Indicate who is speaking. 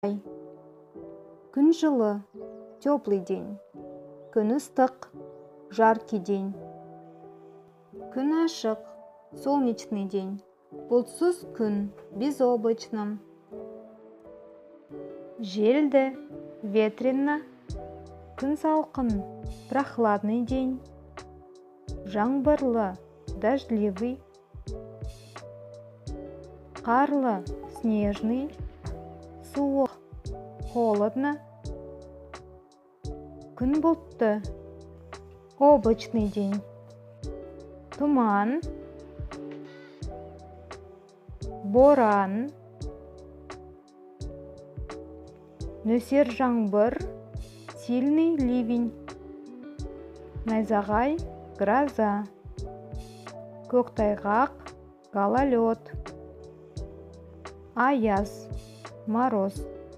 Speaker 1: Күн жылы, теплый день. Күн ыстық, жаркий день. Күн ашық, солнечный день. Бұлтсыз күн, безоблачно. Желді, ветрено. Күн салқын, прохладный день. Жаңбырлы, дождливый. Қарлы, снежный. Суық, холодно. Күн бұлтты, облачный день. Тұман, боран, нөсер жаңбыр, сильный ливень. Найзағай, гроза. Көктайғақ, гололед. Аяз, мороз.